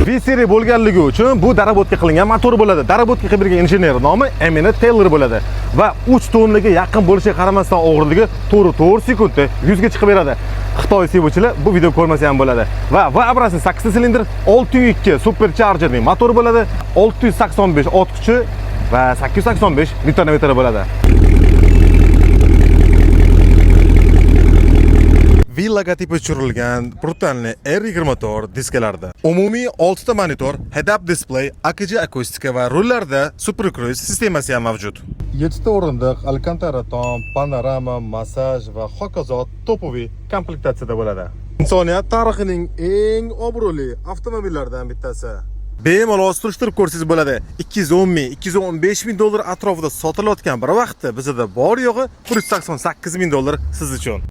V-seriya bo'lganligi uchun bu доработка qilingan motor bo'ladi. Доработка qilib bergan injener nomi Emini Taylor bo'ladi va 3 tonnaga yaqin bo'lishiga qaramasdan og'irligi 4,4 sekundda 100 ga chiqib beradi. Xitoy sevuvchilar bu video ko'rmasa ham bo'ladi. Va V-образный 8 silindr 602 superchargerning motori bo'ladi. 685 ot kuchi va 885 Nm bo'ladi. V logotipi tushirilgan brutalniy R24 diskalarda. Umumiy 6 ta monitor, head-up display, AKG akustika va rullarda Super Cruise sistemasi ham mavjud. 7 ta o'rindiq, Alcantara tom, panorama, massaj va hokazo topoviy komplektatsiyada bo'ladi. Insoniyat tarixining eng obro'li avtomobillaridan bittasi. Bemalol surishtirib ko'rsangiz bo'ladi. 210 ming, 215 ming dollar atrofida sotilayotgan bir vaqtda bizda bor yo'g'i 188 ming dollar siz uchun.